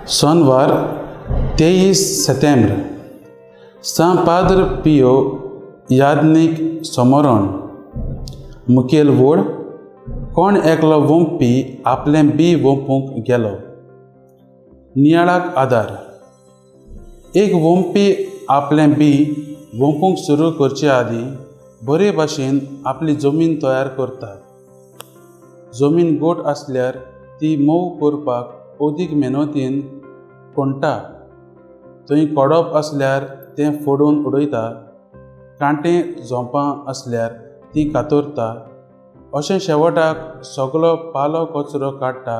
सोनवार 23 सेतेंब्र सां पाद्र पियो याज्ञीक समरण. मुखेल वोड कोण एकलो वोंपी आपलें बी वोंपूंक गेलो. नियाळाक आदार. एक वोंपी आपलें बी वोंपूंक सुरू करचे आदीं बरे भाशेन आपली जमीन तयार करता. जमीन गोट आसल्यार ती मोव करपाक अदीक मेहनतीन खणटा. थंय कोडप आसल्यार तें फोडून उडयता, कांटे झोंपां आसल्यार तीं कातरता. अशें शेवटाक सगलो पालो कचरो काडटा,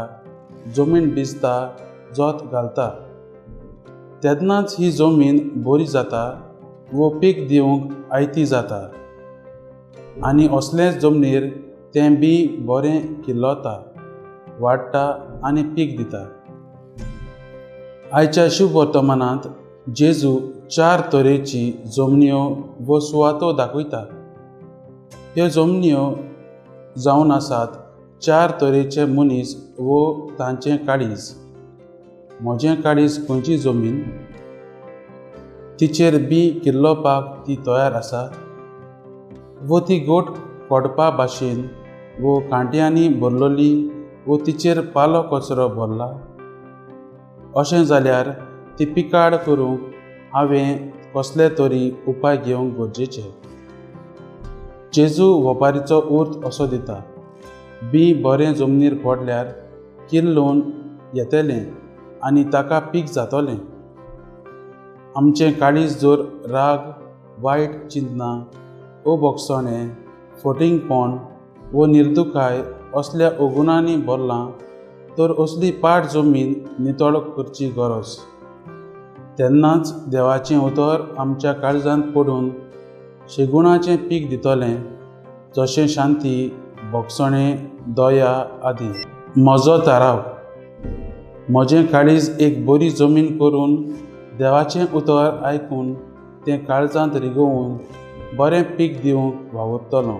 जमीन भिजता, जोत घालता. तेन्नाच ही जमीन बरी जाता वो पीक दिवंक आयती जाता आनी असलेच जमनीर तें बी बरें किल्लता, वाडटा आनी पीक दिता. आयच्या शुभ वर्तमानांत जेजू 4 तरेची जमन्यो वो सुवातो दाखयता. ह्यो जमन्यो जावन आसात 4 तरेचे मनीस वो तांचें काळीज. म्हजें काळीज खंयची जमीन? तिचेर बी किल्लोवपाक ती तयार आसा वो ती गोट कोडपा भाशेन वो कांट्यांनी भरलेली वो तिचेर पालो कचरो भरला? अशें जाल्यार ती पिकाड करूंक हांवें कसले तरी उपाय घेवंक गरजेचे. जेजू वपारीचो अर्थ असो दिता, बी बरें जमनीर पडल्यार किल्लोवन येतलें आनी ताका पीक जातलें. आमचें काळीज जर राग, वायट चिंतनां, अभोगसणें, फटींगपण वो निर्दुकाय असल्या अगुणांनी भरलां तर असली पाट जमीन नितळ करची गरज. तेन्नाच देवाचें उतर आमच्या काळजांत पडून शेगुणाचें पीक दितलें, जशें शांती, भोगसणें, दया आदी. म्हजो थाराव. म्हजें काळीज एक बरी जमीन करून देवाचें उतर आयकून तें काळजांत रिगोवन बरें पीक दिवंक वावुरतलो.